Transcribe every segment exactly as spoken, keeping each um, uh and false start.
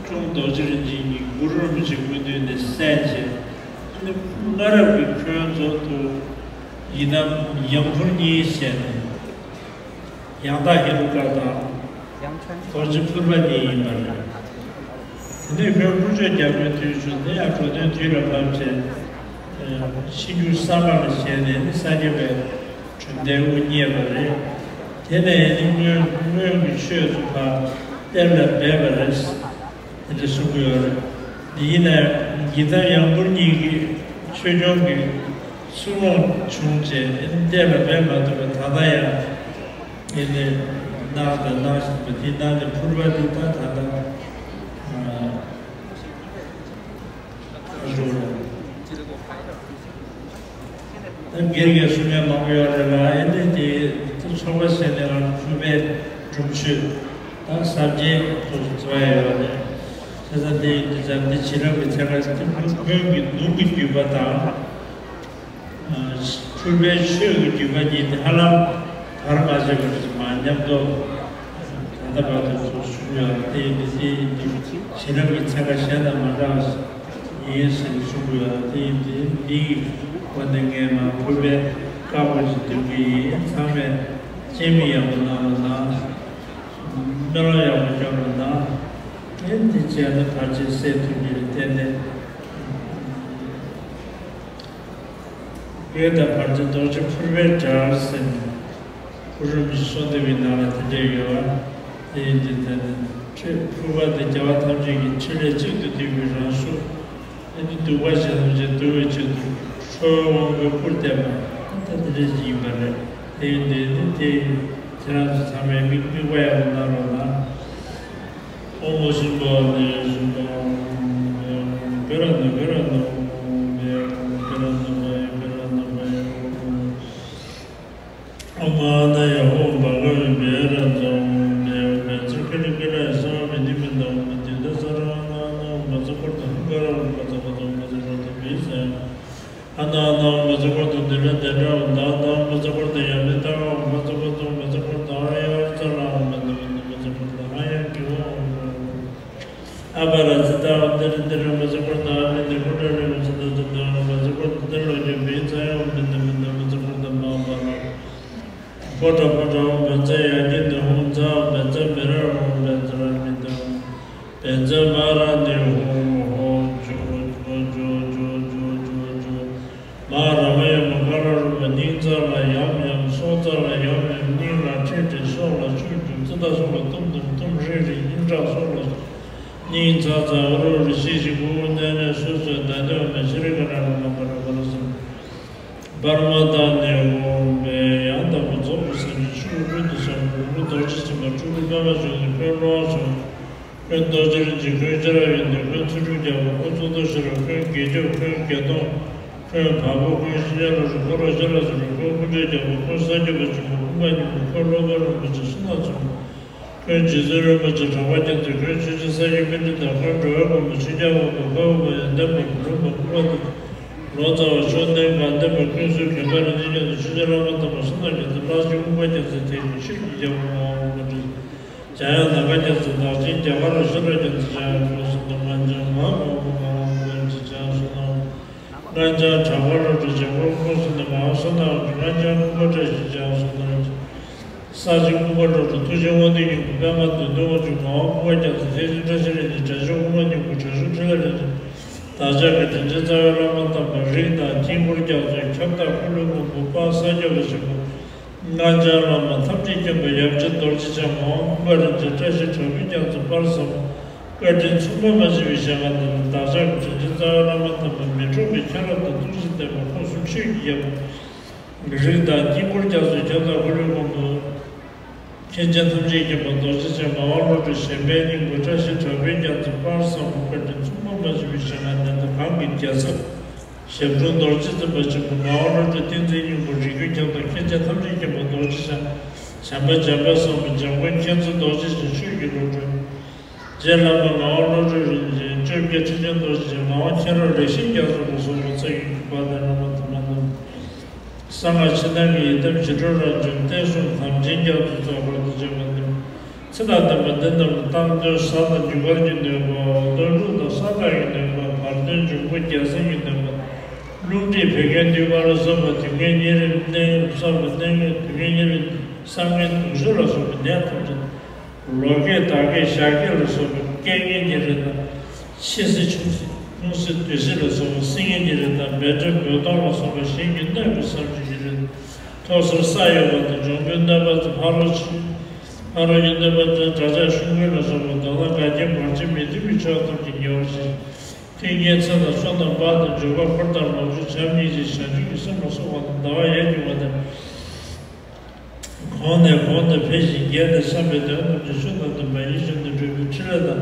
ཁྲུང་རྡོ་རྗེ་རིན་ཆེན་གྱིས་གུ་རུ་རིན་པོ་ཆེ་སྐུ་མདུན་ནས་གསན་བྱས། ཨ་ནི་སྔ་རབས་ཀྱི་འཁོན་རྫོང་དུ་ཡི་དམ་ཡང་ཕུར་གཉིས་བྱས་ནས། ཡང་དག་ཧེ་རུ་ཀ་དང་རྡོ་རྗེ་ཕུར་པ་གཉིས་ཡིན་པ་རེད། དེ་ནས་ཁོས་ཀུ་ཅོ་རྒྱལ་པོའི་དུས་སུ་དེ་ཡང་འགྲོ་དོན་དུས་ལ་བབས་བྱས། ཕྱིན་རྒྱུ་བསམ་པ་ལ་བྱས་ནས་ནི་སངས་རྒྱས་པའི་གྲུབ་མཐའི་དབུ་བརྙེས་པ་རེད། དེ་ནས་ནི་སྔོན་སྔོན་གྱི་ཆོས་སུ་ཕར་གཏེར་ལ་སྦས་པ་རེད། དེ་འདྲ་གསུང་གི་ཡོད་རེད། ཡིན་ནའི་ཡི་དམ་ཡང་ཕུར་གཉིས་ཀྱིས་ཆོས་སྐྱོང་གི་ཚུར་འོང་བྱུང་བྱས་གཏེར་ལ་སྦས་མ་ཐུབ་པ་ད་ལྟ་ཡང་དེ་ནས་གནང་དང་གནང་བཞིན་པ་དེ་གནང་ནས་ཕུར་པ་དེ་ད་ད་ལྟ་ཨ་རུ་རུ། ད་སྒེར་གྱི་གསུང་མཁན་མང་པོ་ཡོད་རེད་ལ། ཨེ་འདི་དེ་ཚོགས་པ་ཟེར་ནས་ང་ཕུར་པའི་སྒྲུབ་མཆོད་དང་ཟབ་རྒྱས་སོགས་སུ་བརྩི་བ་ཡོད་རེད། བྱས་ཙང་དེ་ཡིན་དུས་ཙམ་དེ་བྱིན་རླབས་ཀྱི་ཚན་ཁ་དེ་ཕུར་ཕུར་གྱི་གདུང་གི་བརྒྱུད་པ་དང་། ཕུར་པའི་ཆོས་ཀྱི་བརྒྱུད་པ་གཉིས་དེ་ཧ་ལམ་བར་མ་ཆད་པར་མ་མཉམ་དུ་ད་ལྟ་བར་དུ་བཞུགས་ཡོད་རེད། དེ་ཡིན་དུས་དེ་ཡིན་དུས་བྱིན་རླབས་ཀྱི་ཚན་ཁ་གཞན་དང་མ་འདྲ་བ་ཞིག་ཡིན་ཟེར་ནས་གསུང་གི་ཡོད། དེ་ཡིན་དུས་འདིའི་སྒོ་ནས་ངས་མར་ཕུར་པའི་བཀའ་བསྒོ་ཞིག་འདོན་གྱི་ཡིན། ཚང་མས་སྤྱན་མིག་ཡག་པོ་གནང་རོགས་གནང་། སྨོན་ལམ་ཡག་པོ་རྒྱག་རོགས་གནང་། ཨེ་འདི་བྱས་ན་བར་ཆད་སེལ་ཐུབ་ཀྱི་རེད། བརྟན་ཏེ། ཡོད་དང་བར་ཆད་རྡོ་རྗེ་ཕུར་པའི་གྲལ་ཟེར་ནས། གུ་རུ་རིན་པོ་ཆེ་གསོལ་འདེབས་པའི་ནང་ལ་དེ་འདྲས་ཡོད་པ། དེ་ཡིན་དུས་ད་ནི་ཁྲིད་ཕུར་པ་དེ་རྒྱལ་བ་ཐམས་ཅད་ཀྱི་ཕྲིན་ལས་གཅིག་ཏུ་བསྡུས་པའི་རང་གཟུགས། ཨེ་ནི་གདུག་པ་ཅན་ཐམས་ཅད་འདུལ་བའི་ཆེད་དུ་ཁྲོ་བོའི་དབང་པོའི་སྐུར་བསྟན་པ་ད་དེ་འདྲས་ཅིག་ཡིན་པ་རེད། དེ་ཡིན་དུས་ནི་དེ་ཁྱེད་རང་ཚོ་ཚང་མས་མིག་དམིགས་པ་ཡག་པོ་གནང་རོགས་གནང་། ཨོཾ་ཨ་ཤུ་བྷ་ནི་ཨ་ཤུ་བྷ་ཨོཾ་བྷེ་ར་ནི་བྷེ་ར་ནི་ཨོཾ་བྷེ་ཨོཾ་བྷེ་ར་ནི་བྷ་ཡེ་བྷེ་ར་ནི་བྷ་ཡེ་ཨོཾ། ཨོཾ་ཨ་ན་ཡ་ཧོ་བྷ་ག་བི་བྷེ་ར་ཛ་ཨོཾ་བྷེ་ཨོཾ་བྷེ་ཙ་ཀ་ལི་ཀ་ལ་ཡ་སྭ་བྷ་བི་ནི་མི་ཏ་ཨོཾ་བྷེ་ཏི་ཏ་ས་ར་ཨ་ན་ཨ་ན་ཨོཾ་བྷ་ཛ་བྷ་ཏ་ཧུ་ག་ར་ཨོཾ་བྷ་ཛ་བྷ་ཏ་ཨོཾ་བྷ་ཛ་བྷ་ཏ་བྷི་ཛ་ཡ། ཨ་ན་ཨ་ན་ཨོཾ་བཛྲ་བྷ་ཏ་དི་ལ་དི་ལ་ཨོཾ་ད་ད་ཨོཾ་བཛྲ་བྷ་ཏ་ཡ་མི་ཏ་ཨོཾ་བཛྲ་བྷ་ཏ་ཨོཾ་བཛྲ་བྷ་ཏ་ཨ་ཡ་ཙ་ལ་ཨོཾ་མ་ན་མ་ན་བཛྲ་བྷ་ཏ་ཨ་ཡ་གི་ཨོཾ། ཨ་བ་ར་ཙི་ཏ་ཨོཾ་དི་རི་དི་ར་བཛྲ་བྷ་ཏ་ཨ་མི་ནི་ཀུ་ཌ་ལི་ཨོཾ་ཙི་ཏ་ཙི་ཏ་ཨོཾ་བཛྲ་བྷ་ཏ་དི་ལོ་ཀྱ་བི་ཙ་ཡ་ཨོཾ་མི་ན་མ་ན་བཛྲ་བྷ་ཏ་མ་བ་ར། པོ་ཏ་པོ་ཏ་ཨོཾ་བཛྲ་ཡ་ཉི་ཏ་ཧཱུྃ་ཛ་ཨོཾ་བཛྲ་མི་ར་ཨོཾ་བཛྲ་མི་ཏ་ཨོཾ་བཛྲ་མ་ར་ཎི་ཧཱུྃ་ཧོ་ཇོ་ཇོ་ཇོ་ཇོ་ཇོ་ཇོ། མ་ར་མ་ཡ་མ་ག་ར་རུ་མ་སྙིང་རྩ་ལ་ཡམ་ཡམ་སྲོག་རྩ་ལ་ཡམ་ཡམ་སྙིང་ལ་ཁྲིད་ཁྲིད་སྲོག་ལ་ཆུ་ཆུ་ཙི་ཏ་སྲོག་ལ་ཏུམ་ཏུམ་ཏུམ་རི་རི་སྙིང་ཁྲག་སྲོག་ལ་སྙིང་ཚ་ཚ་ཨ་རུ་རུ་ཤི་ཤི་གུ་གུ་ནེ་ནེ་སུ་སུ་ད་དེ་བ་མ་ཤི་རི་ཀ་ར་ར་མ་པ་ར་པ་ར་སུ། པར་མ་ཏ་ནི་ཧཱུྃ་བྷེ། ཡང་དག་པར་རྫོགས་པའི་སངས་རྒྱས་ཆོས་སྐུ་ཀུན་ཏུ་བཟང་པོ་རྡོ་རྗེ་འཆང་ཁྱོད་ཀྱི་པདྨ་འབྱུང་གནས་ཁྱོད་སློབ་དཔོན་བྱུང་། ཁྱོད་རྡོ་རྗེ་རིན་ཆེན་ཁྱོད་ཤེས་རབ་ཡོན་ཏན་ཁྱོད་ཚུལ་ཁྲིམས་རྒྱལ་པོ་ཁྱོད་གཙུག་ཏོར་ཤེས་རབ་ཁྱོད་དགེ་ཆོས་ཁྱོད་དགེ་མཐོང་ཁྱོད་བ་པོ་ཁྱོད་ཤེས་རབ་ཁྱོད་ལོ་ཤེས་རབ་ཟེར་རོ་ཁྱོད་དཀོན་མཆོག་རྒྱལ་པོ་ཁྱོད་ས་སྐྱོབ་པ་ཆེན་པོ་ཁྱོད་མཁའ་མཉམ་པ་ཁྱོད་སློབ་དཔོན་རིན་པོ་ཆེ་བསོད་ནམས་ཆེན་པོ་ཁྱོད་རྗེ་བཙུན་རིན་པོ་ཆེ་གྲགས་པ་རྒྱ་མཚོ་ཁྱོད་ཆོས་རྗེ་ས་སྐྱ་པཎྜི་ཏ་ཁྱོད་འགྲོ་བའི་མགོན་པོ་ཆོས་རྒྱལ་དབང་པོ་འཁོར་བའི་ཡོན་ཏན་མ་ལུས་པ་ལུས་པ་དང་། ལོ་ཙཱ་བ་མཆོག་ལྡན་དགའ་ལྡན་པ་ཀུན་གསལ་གོས་དཀར་རིན་ཆེན་རྒྱ་མཚོ་ཆོས་རྗེ་བླ་མ་དམ་པ་བསོད་ནམས་རྒྱ་མཚོ་ལྷ་ཆེན་ཨུཏྤལ་རྒྱ་མཚོ་དེ་ཉིད་ཆོས་ཀྱི་རྒྱལ་པོ་ངག་དབང་མངའ་བདག་འཇམ་དབྱངས་ནམ་མཁའ་རྒྱ་མཚོ་བདག་ཆེན་རྒྱ་གར་ལ་ཤེས་རབ་རྒྱ་མཚོ་འཇམ་དབྱངས་ཁྱོད་སུ་དང་སྔགས་འཆང་ངག་དབང་པོ་ངག་དབང་པོ་རིན་ཆེན་འཇམ་དབྱངས་སུ་དང་། སྔགས་འཆང་གྲགས་པ་བློ་གྲོས་འཇམ་མགོན་ཁོང་སུ་དང་ངག་དབང་བསོད་ནམས་དབང་ཕྱུག་སྔགས་འཆང་ཀུན་དགའ་བཀྲ་ཤིས་འཇམ་དབྱངས་སུ་དང་། ས་ཆེན་ཀུན་དགའ་བློ་གྲོས་ཐུགས་རྗེ་དབང་ལྡན་སྙིང་པོ་པདྨ་འདོད་དོན་དབང་ཕྱུག་ངག་དབང་ཀུན་དགའ་རྒྱ་མཚོ་བསྟན་འཛིན་བཀྲ་ཤིས་རིན་ཆེན་དྲག་ཤོས་དབུ་མ་སྙིང་པོ་དྲག་ཤོས་འཕྲིན་ལས་རིན་ཆེན་བདག་ཅག་གི་དྲིན་ཅན་རྩ་བའི་བླ་མ་དམ་པ་རིགས་དང་དཀྱིལ་འཁོར་རྒྱ་མཚོའི་ཁྱབ་བདག་འཁོར་ལོའི་མགོན་པོ་དཔལ་ས་སྐྱ་པ་ཆེན་པོ་སྔགས་འཆང་བླ་མ་ཐམས་ཅད་མཁྱེན་པ་ཡབ་རྗེ་རྡོ་རྗེ་འཆང་ངག་དབང་ཀུན་དགའ་རིན་ཆེན་བཀྲ་ཤིས་དྲག་པོའི་རྒྱ་མཚོ་དཔལ་བཟང་པོ་བཀའ་དྲིན་མཚུངས་པ་མ་མཆིས་པའི་ཞལ་སྔ་ན་བདག་ཅག་གི་དྲིན་ཅན་རྩ་བའི་བླ་མ་དམ་པ་མི་འཕྲོགས་པའི་མཁྱེན་རབ་དང་ཐུགས་རྗེ་ལྡན་པ་ཁོང་གསུམ་ཆོས་ཀྱི་རྒྱལ་པོ། རིགས་དང་དཀྱིལ་འཁོར་རྒྱ་མཚོའི་ཁྱབ་བདག་འཁོར་ལོའི་མགོན་པོ། མཁན་ཆེན་ཐམས་ཅད་མཁྱེན་པ་རྡོ་རྗེ་འཆང་ངག་དབང་བློ་གྲོས་གཞན་ཕན་སྙིང་པོ་བཀྲ་ཤིས་དྲག་པོའི་རྒྱ་མཚོ་དཔལ་བཟང་པོ་བཀའ་དྲིན་མཚུངས་པ་མ་མཆིས་པའི་ཞལ་སྔ་ན་གང་གི་རྒྱལ་ཚབ། ཞབས་དྲུང་རྡོ་རྗེ་འཛིན་པ་ཆེན་པོ་ངག་དབང་བློ་གྲོས་བསྟན་འཛིན་སྙིང་པོ་རིགས་རྒྱུད་ཁྱབ་བདག་མཁན་ཆེན་ཐམས་ཅད་མཁྱེན་པ་རྡོ་རྗེ་འཆང་བྱམས་པ་འཇམ་དཔལ་བཟང་པོ་འཇམ་མགོན་མཁྱེན་བརྩེ་རྡོ་རྗེ་འཆང་ཆོས་ཀྱི་བློ་གྲོས། རྗེ་བླ་མ་ངག་དབང་བློ་གྲོས་རིན་ཆེན་བཅོ་བརྒྱད་ཁྲི་ཆེན་རྡོ་རྗེ་འཆང་ངག་དབང་མཁྱེན་རབ་ལེགས་བཤད་རྒྱ་མཚོ་ལ་སོགས་པ་ཚེ་ཡི་གི་བར་དང་བླ་མ་དམ་པ་རྣམས། གསང་སྔགས་ཕྱི་ནང་གི་ཡི་དམ་ཞི་ཁྲོ་རབ་འབྱམས་བསྟན་སྲུང་དམ་ཅན་རྒྱ་མཚོ་ཚོགས་འཁོར་དང་བཅས་པ་རྣམས། ཚེ་དང་ལྡན་པ་འདི་རྣམས་ལ་བཏང་དོན། ཟ་དང་རྒྱུ་སྐར་གྱི་ནུས་པ། ལྷོ་འབྲུག་དང་ས་ག་གི་ནུས་པ། བར་དོན་འབྱུང་པོ་རྒྱལ་མཚན་གྱི་ནུས་པ། རླུང་མཁྲིས་བད་ཀན་མདུད་པ་ལ་སོགས་པ། དུས་ངན་གཉན་རིམས། གནས་ངན་གསུམ་པ། གནས་ངན། དུས་ངན་གཉན་རིམས། བསམ་ངན་དུག་ཤོག་ལ་སོགས་པའི་ནད་ཐམས་ཅད། ལོ་ཁེགས་ཟླ་ཁེགས་ཞག་ཁེགས་ལ་སོགས་པའི་རྐྱེན་ངན་གྱི་རིགས་དང་། ཕྱི་སྲིད་ཆུང་སྲིད་ཁུངས་སྲིད་དུས་སྲིད་ལ་སོགས་པ་སྲིད་ངན་གྱི་རིགས་དང་། བད་མགྲོན་བོད་སྟོང་ལ་སོགས་པ་ཞིང་གི་གནོད་པའི་བསམ་གྱི་རིགས། མཐོ་སར་ས་ཡོད་པ་དང་། འབྱུང་པོའི་གནོད་པ་དང་། ཕ་རོལ་ཕྱིན། ཕ་རོལ་གྱི་གནོད་པ་དང་། དགྲ་ཇག་ཤོམ་རྐུན་ལ་སོགས་པ་དང་། ལ་དགའ་སྐྱིད་བར་ཆད་མི་མཐུན་པའི་ཕྱོགས་ཐམས་ཅད་ཉེ་བར་ཞི་ཞིང་། མཐུན་རྐྱེན་ཚེ་དང་བསོད་ནམས་དཔལ་དང་འབྱོར་པ་འཁོར་དང་ལོངས་སྤྱོད་བྱམས་སྙིང་རྗེ་བྱང་ཆུབ་ཀྱི་སེམས་ལ་སོགས་པ་དང་། ཟླ་བ་ཡར་གྱི་ངོ་དང་། གོང་ནས་གོང་དུ་འཕེལ་ཞིང་རྒྱས་ནས་སམ་པའི་དོན་རྣམས་ཀྱི་ཆོས་རྣམས་དང་མ་ཡིན་གཞུང་དུ་འགྲོ་བའི་ཕྲིན་ལས་དང་།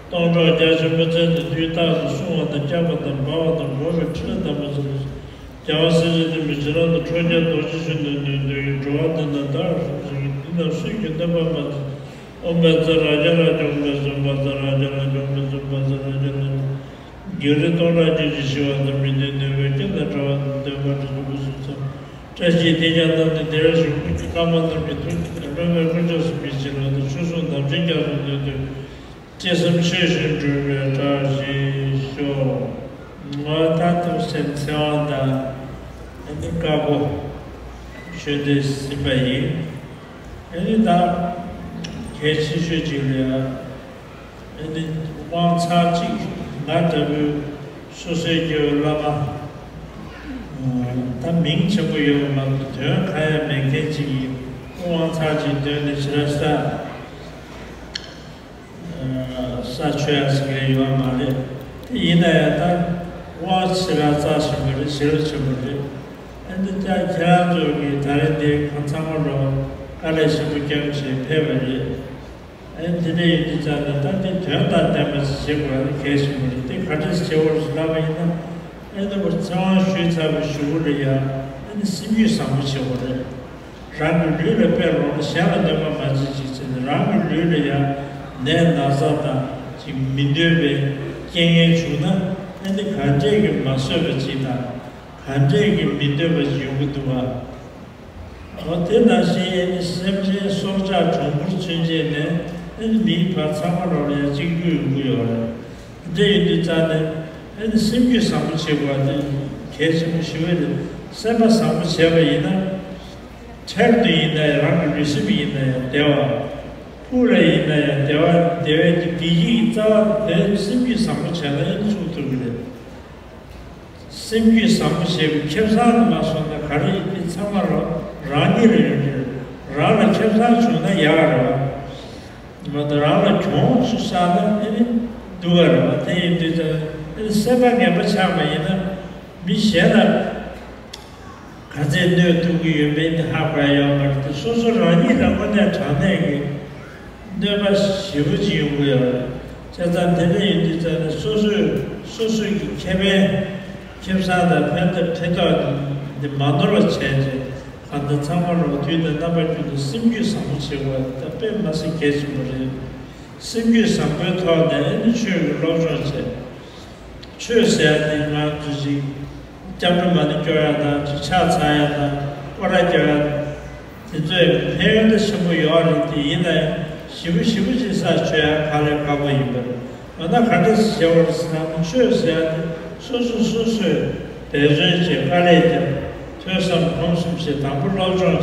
སྟོང་གྲོགས་རྒྱ་ཆེན་པོ་བཙན་དུ་བསྡུས་རྟག་ཏུ་བསྲུང་བ་དང་། བསྐྱབ་པ་དང་། སྦ་བ་དང་། འགོག་པའི་ཕྲིན་ལས་དམ་པ་ཚུ་ལ། རྒྱལ་བ་སྲས་བཅས་བསྟན་པའི་བྱིན་རླབས་དང་། ཁྲོ་རྒྱལ་རྡོ་རྗེ་གཞོན་ནུའི་ནུས་མཐུ་ཡིས། འགྲོ་བ་འདི་དག་བདག་གིས་སྲུང་ཞིང་། འདི་རྣམས་སུས་ཀྱང་གནོད་པ་མ་བྱེད། ཨོཾ་བཛྲ་ར་ཛ་ར་ཛ། ཨོཾ་བཛྲ་བཛྲ་ར་ཛ་ར་ཛ། ཨོཾ་བཛྲ་བཛྲ་ར་ཛ་ར་ཛ། བགེགས་རིགས་སྟོང་ཕྲག་བརྒྱད་ཀྱིས་ཞི་བ་དང་། མི་མཐུན་གནོད་པའི་རྐྱེན་དང་བྲལ་བ་དང་། འདོད་པ་ཕྲིན་ལས་ཕུན་སུམ་ཚོགས། བཀྲ་ཤིས་དེས་ཀྱང་བསྟན་དུ་བདེ་བར་གཤེགས། ཀུན་གྱི་བཀའ་དམ་རྣམས་ཀྱི་མཐུ། སློབ་མའི་དཀོན་མཆོག་གསུམ་གྱི་བྱིན་རླབས་དང་། ཆོས་སྲུང་དམ་ཅན་རྒྱ་མཚོའི་ནུས་མཐུ། ཅི་བསམ་ཆོས་བཞིན་འགྲུབ་པའི་བཀྲ་ཤིས་ཤོག། ང་ད་ཐུགས་སེམས་ཚེ་དབང་དང་། ཨ་ནི་དཀར་པོ་ཆོས་སྡེ་ཟིན་པ་ཡིན། ཨ་ནི་ད་གལ་ཆེ་ཤོས་ཅིག་ལ་ཡ། ཨ་ནི་དབང་ཚར་གཅིག་ང་ལྟ་བུའི་སོ་སོའི་སྐྱེ་བོའི་བླ་མ། ད་མིང་ཆེན་པོ་ཡོད་མ་གཏོགས་དོན་གང་ཡང་མེད་མཁན་ཅིག་ཡིན། དབང་ཚར་གཅིག་འདོན་ནས་ཞེ་དྲག་ས། ས་ཆོད་ཡ་ཟེར་མཁན་ཡོད་མ་རེད། དེ་ཡིན་ན་ཡང་ད་དབང་ཞེ་དྲག་རྩ་ཆེན་པོ་རེད། ཞེ་དྲག་ཆེན་པོ་རེད། ཨ་ནི་ད་ཁྱེད་རང་ཚོ་གིས་ད་རེས་འདིར་ཁོང་ཚང་མ་ལོ་དཀའ་ལས་ཆེན་པོ་བརྒྱབ་བྱས་ཕེབས་པ་རེད། ཨ་ནི་དེ་འདྲ་ཡིན་དུས་ཙང་ནས་ད་འདི་དོན་དང་ལྡན་པ་ཞིག་བྱེད་དགོས་པ་ནི་གལ་ཆེན་པོ་རེད། དེ་ག་འདྲ་ཞིག་བྱེད་དགོས་རེད་ཟེར་ལབ་པ་ཡིན་ན། ཨ་ནི་ཚེ་དབང་ཞུས་ཚར་བའི་གཞུག་གུ་ལ་ཡང་ཨ་ནི་སེམས་རྒྱུད་བཟང་པོ་བྱེད་དགོས་རེད། རང་གི་ལུས་ལ་དཔེ་ལོག་ན་གཞན་ལ་གནོད་པ་མ་བྱེད་ཅིག་བྱས་ནས། རང་གི་ལུས་ལ་ཡང་ནད་ན་ཚ་དང་ཅིག་མི་འདོད་པའི་རྐྱེན་ངན་བྱུང་ན། ཨ་ནི་ག་འདྲས་ཀྱི་མ་བཟོད་པ་ཅིག་དང་། ག་འདྲས་ཀྱི་མི་འདོད་པ་ཅིག་ཡོང་གི་འདུག་ག། འོ་དེ་ནང་བཞིན་ཨ་ནི་སེམས་ཅན་སྲོག་ཆགས་གྲོག་སྦུར་ཚུན་ཆད་ནས་ཨ་ནི་མིའི་བར་ཚང་མ་ལོག་ལ་ཡང་གཅིག་གྱུར་ཡོང་གི་ཡོད་རེད། འདི་ཡིན་དུས་ཙང་ནས་ཨ་ནི་སེམས་རྒྱུད་བཟང་པོ་བྱེད་དགོས་པ་དེ་གལ་ཆེན་པོ་ཞེ་པོ་རེད། སེམས་པ་བཟང་པོ་བྱས་པ་ཡིན་ན། འཕྲལ་དུ་ཡིན་ན་ཡང་རང་གི་ལུས་སེམས་ཡིན་ན་ཡང་བདེ་བ། ཕུགས་ལ་ཡིན་ན་ཡང་བདེ་བ། བདེ་བའི་གི་བདེ་སྐྱིད་ཀྱི་རྩ་བ་དེ་སེམས་རྒྱུད་བཟང་པོ་བྱས་ན་ཨ་ནི་ཚུགས་ཐུབ་ཀྱི་རེད། སེམས་རྒྱུད་བཟང་པོ་བྱས་པའི་ཁེ་བཟང་དུ་མ་སོང་ན་ག་རེ་ཡིན། དེ་ཚང་མ་རང་རང་ཉིད་ལ་ཡོང་གི་རེད། རང་ལ་ཁེ་བཟང་བྱུང་ན་ཡག་རེད་བ། མ་གཏོགས་རང་ལ་གྱོང་ཚུར་བསགས་ན་ཨ་ནི་སྡུག་ག་རེད་བ། དེ་ཡིན་དུས་ཙང་ཨ་ནི་སེམས་པ་ངན་པ་ཆགས་པ་ཡིན་ན་མི་གཞན་ལ་ག་ཚད་གནོད་ཐུབ་ཀྱི་ཡོད་མེད་དེ་ཧ་གོ་ཡ་ཡོད་མ་རེད་དེ། སོ་སོ་རང་ཉིད་ལ་དངོས་གནས་དྲང་གནས་ཀྱི་གནོད་པ་ཞེ་པོ་ཅིག་ཡོང་གི་ཡོད་རེད། བྱས་ཙང་དེ་འདྲ་ཡིན་དུས་ཙང་ནས་སོ་སོས་སོ་སོའི་གི་ཁེ་ཕན་ཁེ་བཟང་དང་ཕན་ཐོགས་ཕན་ཐོགས་འདི་མ་ནོར་བ་བྱས་རྗེས། གང་ལྟར་ཚང་མ་ལོག་དུས་དང་རྣམ་པ་ཀུན་ཏུ་སེམས་རྒྱུད་བཟང་པོ་བྱེད་དགོས་པ་དེ་ད་དཔེ་མ་སྲིད་གལ་ཆེན་པོ་རེད། སེམས་རྒྱུད་བཟང་པོའི་ཐོག་ནས་ཨ་ནི་ཆོས་ཀྱི་སློབ་སྦྱོང་བྱས། ཆོས་ཟེར་ཡ་དེ་ང་ཚོ་ཅིག་སྐྱབས་འགྲོ་མ་ཎི་སྐྱོར་ཡ་དང་ཅིག་ཕྱག་འཚལ་ཡ་དང་སྐོར་ར་རྒྱག་ཡ་དེ་ཚོས་ཕན་ཡོན་ད་ཆེན་པོ་ཡོད་རེད། དེ་ཡིན་ན་ཡང་ཞེ་པོ་ཞེ་པོ་ཅིག་ས་ཆོད་ཡ་དཀའ་ལས་ཁག་པོ་ཡིན་པ་རེད། འོ་ན་ག་འདྲ་ཞིག་བྱེད་དགོས་རེད་ཟེར་ན། ཆོས་ཟེར་ཡ་དེ་སོ་སོ་སོ་སོས་འབད་བརྩོན་བྱས། དཀའ་ལས་བརྒྱབ། ཐོས་བསམ་སྒོམ་གསུམ་བྱས། དང་པོ་སློབ་སྦྱོང་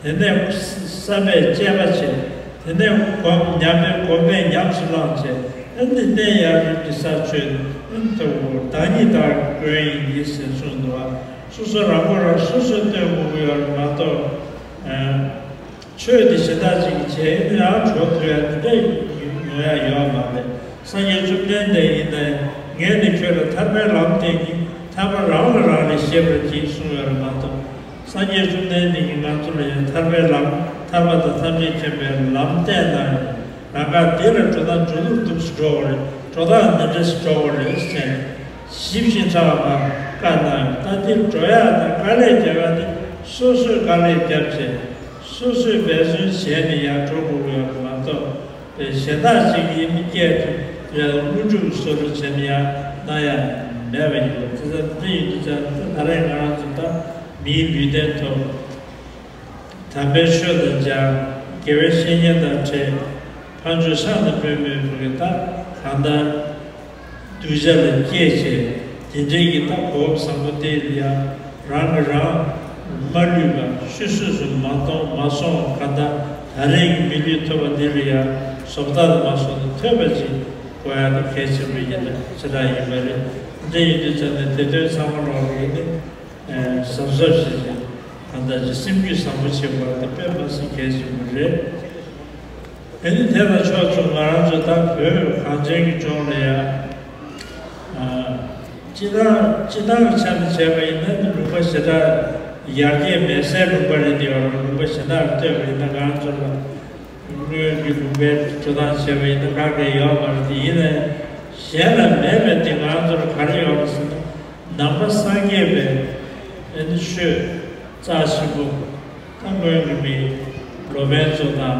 བྱས། དེ་ནས་བསམ་པས་དཔྱད་པ་བྱས། དེ་ནས་སྒོམ། ཉམས་པས་སྒོམ་པས་ཉམས་སུ་བླངས་བྱས། ཨ་ནི་གནས་ཡར་རིམ་གྱིས་ས་ཆོད། ཨ་ནི་ལྟ་བུ་བདག་ཉིད་བདག་གི་མགོན་ཡིན་ཟེར་གསུངས་འདུག་བ། སོ་སོ་རང་མགོ་རང་སོ་སོས་སྟོན་དགོས་ཀྱི་ཡོད་རེད་མ་གཏོགས། ཨ། ཆོས་དེ་གཞན་དག་ཅིག་གིས་བྱས་ཡིན་ན་ཡང་གྲོགས་ཐུབ་ཡ་དེ་འདྲ་ཡོང་ཡ་ཡོད་མ་རེད། སངས་རྒྱས་བཅོམ་ལྡན་འདས་ཡིན་ན་ཡང་ངས་ནི་ཁྱོད་ལ་ཐར་པའི་ལམ་བསྟན་གྱིས། ཐར་པ་རང་ལ་རང་ལས་ཤེས་པར་གྱིས་གསུངས་ཡོད་རེད་མ་གཏོགས། སངས་རྒྱས་བཅོམ་ལྡན་འདས་ཀྱིས་ང་ཚོ་ལ་ཡང་ཐར་པའི་ལམ། ཐར་པ་དང་ཐམས་ཅད་མཁྱེན་པའི་ལམ་བསྟན་གནང་ཡོད། རང་དགར་འདི་ལ་འགྲོ་ན་འགྲོ་ལུགས་སྡུག་ཅིག་འགྲོ་བ་རེད། འགྲོ་སྟངས་འདི་འདྲ་ཞིག་འགྲོ་བ་རེད་ཟེར་ནས་ཞིབ་ཅིང་ཕྲ་བ་བཀའ་གནང་ཡོད། ད་འདིར་འགྲོ་ཡག་དང་དཀའ་ལས་རྒྱག་ཡག་དེ་སོ་སོས་དཀའ་ལས་བརྒྱབ་བྱས། སོ་སོས་འབད་བརྩོན་བྱས་ནས་ཡར་འགྲོ་དགོས་ཀྱི་ཡོད་པ་མ་གཏོགས། པའི་གཞན་དག་ཅིག་གིས་མི་སྐད་དུ་ཡང་དངོས་གྲུབ་བཟོ་འདྲ་བྱས་ནས་ཡང་གནང་ཡ་མེད་པ་ཡིན་པ། དེ་ཚོ་འདི་ཡིན་དུས་ཙང་ད་རེས་ང་རང་ཚོ་ད་མིའི་ལུས་རྟེན་ཐོབ། དམ་པའི་ཆོས་དང་སྦྱར། དགེ་བའི་བཤེས་གཉེན་དང་འཕྲད། ཕ་ཇོ་ཤང་དང་སྤེལ་མོས་བུ་གི་ད་གང་ལྟར་གདུལ་བྱ་ལ་སྐྱེས་བྱས་དེ་འདྲའི་གི་ད་གོ་སྐབས་བཟང་པོ་དེ་ལ་ཡང་རང་གི་རང་མ་ལུས་པ་ཤུལ་ཤུལ་སུ་མ་གཏོང་མ་སོང་བ་གང་ལྟར་ད་རེས་ཀྱི་མི་ལུས་ཐོབ་པ་འདི་ལ་ཡང་བཟོ་ལྟ་དུ་མ་སོང་ན་ཐོས་པ་ཅིག་དགོས་ཡག་དེ་གལ་ཆེན་པོ་ཡིན་ན་ཞེ་དྲག་ཡིན་པ་རེད། དེ་འདྲ་ཡིན་དུས་ཙམ་ནས་དེ་དོན་ཚང་མ་ལོག་ཡིན་ནི། གཟབ་གཟབ་བྱེད་ཅིང་གང་ལྟར་ཅིག་སེམས་རྒྱུད་བཟང་པོ་བྱེད་དགོས་པ་དེ་དཔེ་མ་སྲིད་གལ་ཆེན་པོ་རེད། དེ་ནི་དེ་ལ་ཕྱོགས་མཚུངས་ང་རང་ཚོ་ད་བོད་གངས་ཅན་གྱི་ལྗོངས་ལ་ཡང་། སྤྱི་བཏང་སྤྱི་བཏང་གི་ཆ་ནས་བྱས་པ་ཡིན་ན་ནི་ལུང་པ་ཞེ་དྲག་ཡར་རྒྱས་མེད་སའི་ལུང་པ་རེད་དེ་ཡོད་རེད། ལུང་པ་གཞན་དག་ལ་ལྟོས་པ་ཡིན་ན་ང་རང་ཚོ་ལ་སྔོན་གྱི་ལུང་པའི་འགྲོ་སྟངས་བྱས་པ་ཡིན་ན་ཁག་ཁག་ཡོད་མ་རེད་དེ། ཡིན་ནའི་གཞན་ལ་མེད་པའི་དེ་ང་རང་ཚོ་ལ་ག་རེ་ཡོད་རེད་ཟེར་ན། ནང་པ་སངས་རྒྱས་པའི་ཨ་ནི་ཆོས་རྩ་ཆེན་པོ་ད་སྔོན་གྱི་མི་ལོ་པཎ་ཚོ་དང་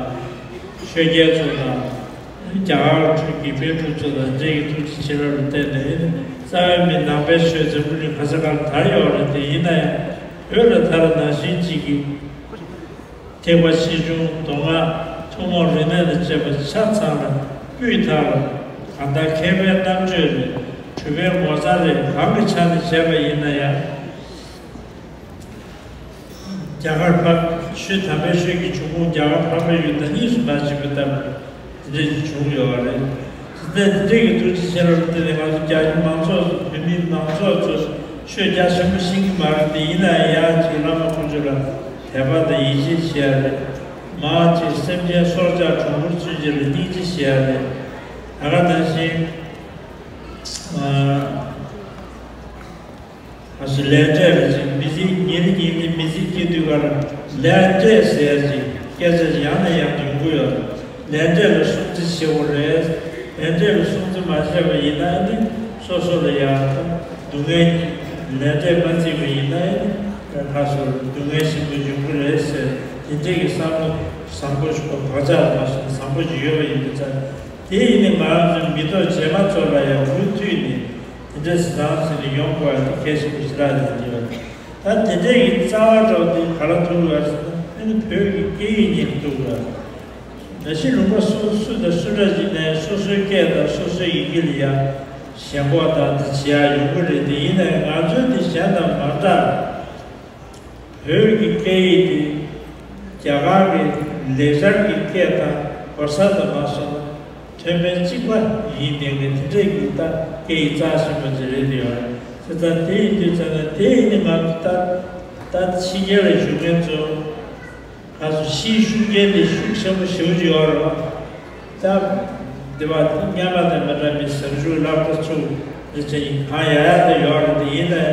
ཆོས་རྒྱལ་ཚོ་དང་རྒྱ་གར་ཁྲོད་ཀྱི་པཎ་གྲུབ་ཚོ་དང་འདྲེ་ཡི་ཐུགས་རྗེ་ཆེ་རབ་ལ་བརྟེན་ནས་རྩ་བའི་མི་ནང་པའི་ཆོས་འཛམ་བུ་གླིང་ག་ས་ག་ལ་དར་ཡོད་རེད་དེ། ཡིན་ན་ཡང་བོད་ལ་དར་ནང་བཞིན་གཅིག་གི་ཐེག་པ་ཆེ་ཆུང་མདོ་སྔགས་ཐུན་མོང་རིག་གནས་དང་བཅས་པ་ཆ་ཚང་ལ་སྤུས་དག་ལ་གང་ལྟར་མཁས་པའི་རྣམ་དཔྱོད་རེད། གྲུབ་པའི་ངོ་མཚར་རེད། གང་གི་ཆ་ནས་བྱས་པ་ཡིན་ན་ཡང་། རྒྱ་གར་འཕགས་ཆོས་དམ་པའི་ཆོས་ཀྱི་འབྱུང་ཁུངས་རྒྱ་གར་འཕགས་པའི་ཡུལ་དང་གཉིས་སུ་མ་མཆིས་པའི་སྟབས་དེ་འདྲ་ཞིག་བྱུང་ཡོད་པ་རེད། དེ་ལྟར་དེ་འདྲ་གི་ཐུགས་རྗེ་ཆེ་རབ་དེ་ནི་ང་ཚོ་རྒྱ་གཞུང་མང་ཚོགས་ཚོ་བོད་མི་མང་ཚོགས་ཚོས་ཆོས་རྒྱ་ཆེན་པོ་ཤེས་ཀྱི་མ་རེད་དེ། ཡིན་ན་ཡང་ཅིག་བླ་མ་དཀོན་མཆོག་ལ་དད་པ་དང་ཡིད་ཆེས་བྱེད་ཡ་རེད། མ་ཅིག་སེམས་ཅན་སྲོག་ཆགས་གྲོག་མོར་ཚུན་ཆད་ལ་སྙིང་རྗེ་བྱེད་ཡ་རེད། ད་ག་ནང་བཞིན། ཨ། ཨ་སི་ལས་འབྲས་ལ་ཅིག་མི་ཚེ་ཉིན་རེ་ཉིན་རེ་མི་ཚེ་སྐྱེལ་དུས་ཀ་ལ་ལས་འབྲས་ཟེར་ཅིག་སྐད་ཆ་ཅིག་ཡང་ནས་ཡང་དུ་ཡོང་གི་ཡོད། ལས་འབྲས་ལ་སྲུང་བརྩི་བྱེད་དགོས་རེད། ལས་འབྲས་ལ་སྲུང་བརྩི་མ་བྱས་པ་ཡིན་ན་ནི་སོ་སོ་ལ་ཡང་སྡུག་བསྔལ། ལས་འབྲས་མ་བརྩིས་པ་ཡིན་ན་ནི་ལྷག་སོ་སྡུག་བསྔལ་ཆེན་པོ་འབྱུང་གི་རེད་ཟེར་དེ་འདྲས་ཀྱི་བསམ་བློ་བཟང་པོ་ཞིག་བག་ཆགས་མ་སོང་བཟང་པོ་ཅིག་ཡོད་པ་ཡིན་དུས་ཙང་དེ་ཡིན་ནི་ང་རང་ཚོའི་མི་ཐོག་རྗེས་མ་ཚོ་ལ་ཡང་མུ་མཐུད་ནས། དེ་འདྲའི་གཟི་མདངས་ཟེར་ནས་ཡོང་དགོས་པ་དེ་གལ་ཆེན་པོ་ཞེ་དྲག་ཡིན་གྱི་ཡོད། ད་དེ་འདྲའི་གི་རྩ་བ་འདྲ་བོ་དེ་ག་ལ་ཐུག་དགོས་ཟེར་ན་ཨ་ནི་བོད་ཀྱི་སྐད་ཡིག་ཉིད་ལ་ཐུག་དགོས། ད་ཕྱི་ལུང་པ་སུ་སུ་དང་སུ་འདྲ་ཞིག་ནས་སོ་སོའི་སྐད་དང་སོ་སོའི་ཡི་གེ་ལ་ཡང་ཞེན་ཁོག་དང་དེ་བྱེད་ཡ་ཡོང་གི་རེད་དེ། ཡིན་ནའི་ང་ཚོའི་དེ་གཞན་དང་མ་འདྲ། བོད་ཀྱི་སྐད་ཡིག་དེ་རྒྱ་གར་གྱི་ལེགས་སྦྱར་གྱི་སྐད་དང་གོ་ས་དང་མ་སོང་ན་མཐུན་དཔེ་གཅིག་པ་ཡིན་བསྡད་མཁན་དེ་འདྲས་ཀྱི་ད་སྐད་ཡིག་རྩ་ཆེན་པོ་ཅིག་རེད་དེ་ཡོད་རེད། བྱས་ཙང་དེ་ཡིན་དུས་ཙང་ནས་དེ་ཡིན་ནི་ང་ཚོ་ད་ད་ཕྱི་རྒྱལ་ལ་བཞུགས་མཁན་ཚོ་ང་ཚོ་ཕྱིའི་ཤུགས་རྐྱེན་དེ་ཤུགས་ཆེན་པོ་ཞེ་པོ་ཅིག་ཡོད་རེད་བ། ད་འདི་བ་སྔ་མ་དང་མི་འདྲ་བའི་ཟབ་ཞུགས་སློབ་གྲྭ་ཚུགས་རེ་བྱས་ཡིན་གང་ཡག་ཡག་ད་ཡོད་རེད་དེ། ཡིན་ནའི་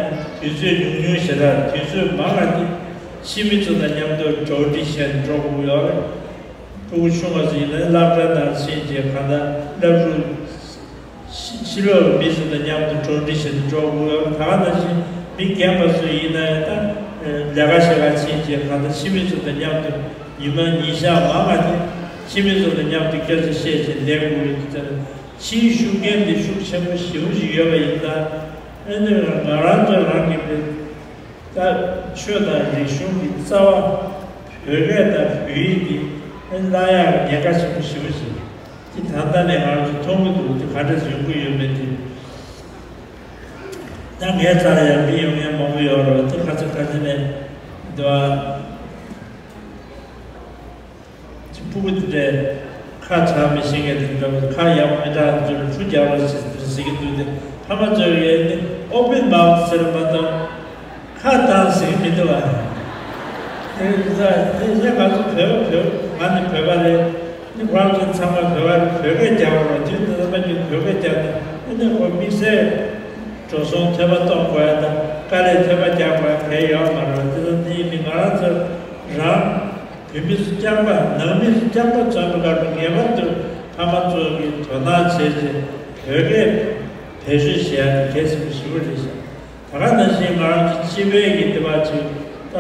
དུས་ཚོད་ཉུང་ཉུང་ཞེ་དྲག་དུས་ཚོད་མང་བ་དེ་ཕྱི་མི་ཚོ་དང་མཉམ་དུ་གྲོགས་འདྲིས་བྱས་ནས་འགྲོ་དགོས་ཡོད་རེད། ཕྲུ་གུ་ཆུང་བ་ཚོ་ཡིན་ན་སློབ་གྲྭ་ནང་ཕྱིན་རྗེས་གང་ལྟར་སློབ་ཕྲུག་ཕྱི་ཕྱི་ལོགས་མི་ཚོ་དང་མཉམ་དུ་གྲོགས་འདྲིས་བྱས་ནས་འགྲོ་དགོས་ཡོད་རེད། ད་ག་ནང་བཞིན་མི་རྒན་པ་ཚོ་ཡིན་ན་ཡང་ད་ལས་ཀ་བྱེད་ག་ཕྱིན་རྗེས་གང་ལྟར་ཕྱི་མི་ཚོ་དང་མཉམ་དུ་ཉི་མ་ཉིན་ཞག་མང་བ་དེ་ཕྱི་མི་ཚོ་དང་མཉམ་དུ་སྐད་ཆ་བཤད་བྱས་བསྡད་དགོས་ཡོད་དུས་ཙང་ཕྱིའི་ཤུགས་རྐྱེན་དེ་ཤུགས་ཆེན་པོ་ཞེ་པོ་ཅིག་ཡོད་པ་ཡིན་ཙང་ཨ་ནི་ང་རང་ཚོ་རང་གི་ད་ཆོས་དང་རིག་གཞུང་གི་རྩ་བ་བོད་སྐད་དང་བོད་ཡིག་འདི་བརླག་ཡག་ཉེན་ཁ་ཆེན་པོ་ཞེ་པོ་ཞིག་འདི་ད་ལྟ་ནས་ང་ཚོ་མཐོང་གི་འདུག་འདི་ག་འདྲ་ཡོང་གི་ཡོད་མེད་དེ། ད་ངའི་རྩར་ཡང་མི་ཡོང་མཁན་མང་པོ་ཡོད་རེད། འདི་ཁ་ཚ་ཁ་ཚ་ནས་འདི་བ། ཅིག་ཕྲུ་གུ་དེ་འདྲས་ཁ་གྲག་མི་ཤེས་མཁན་དེ་འདྲ་བོ་ཁ་ཡག་པོ་མི་གྲག་དེ་ཚོ་ལ་ཕྲུ་རྒྱག་རོགས་བྱེད་ཟེར་གྱི་འདུག་སྟེ། ཕ་མ་ཚོས་ཡས་ནི་open mouth ཟེར་མ་གཏོགས་ཁ་བཏང་ཟེར་གྱི་མི་འདུག་བ། དེ་ད་དེ་ཡས་ང་ཚོ་བོད་བོད་ང་ནི་བོད་པ་རེད། ནི་ཁོ་རང་ཚོ་ཚང་མ་བོད་པ་རེད། བོད་སྐད་རྒྱག་རོགས། དུས་འདི་ཚང་མ་གྱིས་བོད་སྐད་རྒྱག་ན་ཨ་ནི་ཁོ་དམིགས་བསལ་འགྲོ་སོང་ཐོལ་པ་གཏོང་དགོས་ཡ་དང་དཀའ་ལས་ཐོལ་པ་རྒྱག་དགོས་ཡ་གང་ཡང་ཡོད་མ་རེད། དེ་ཚོ་དེ་ཡིན་ནི་ང་རང་ཚོ་རང་བོད་མི་ཚོ་རྐྱང་པ་ནང་མི་ཚོ་རྐྱང་པ་འཛོམས་པའི་སྐབས་སུ་ངེས་པར་དུ་ཕ་མ་ཚོ་གིས་དོ་སྣང་བྱས་ཏེ་བོད་སྐད་བེད་སྤྱོད་བྱེད་ཡ་དེ་གལ་ཆེན་པོ་ཞེ་པོ་རེད་ཤག་ད་ག་ནང་བཞིན་ང་རང་ཚོ་སྤྱི་པའི་གི་འདི་བ་ཅིག་ད་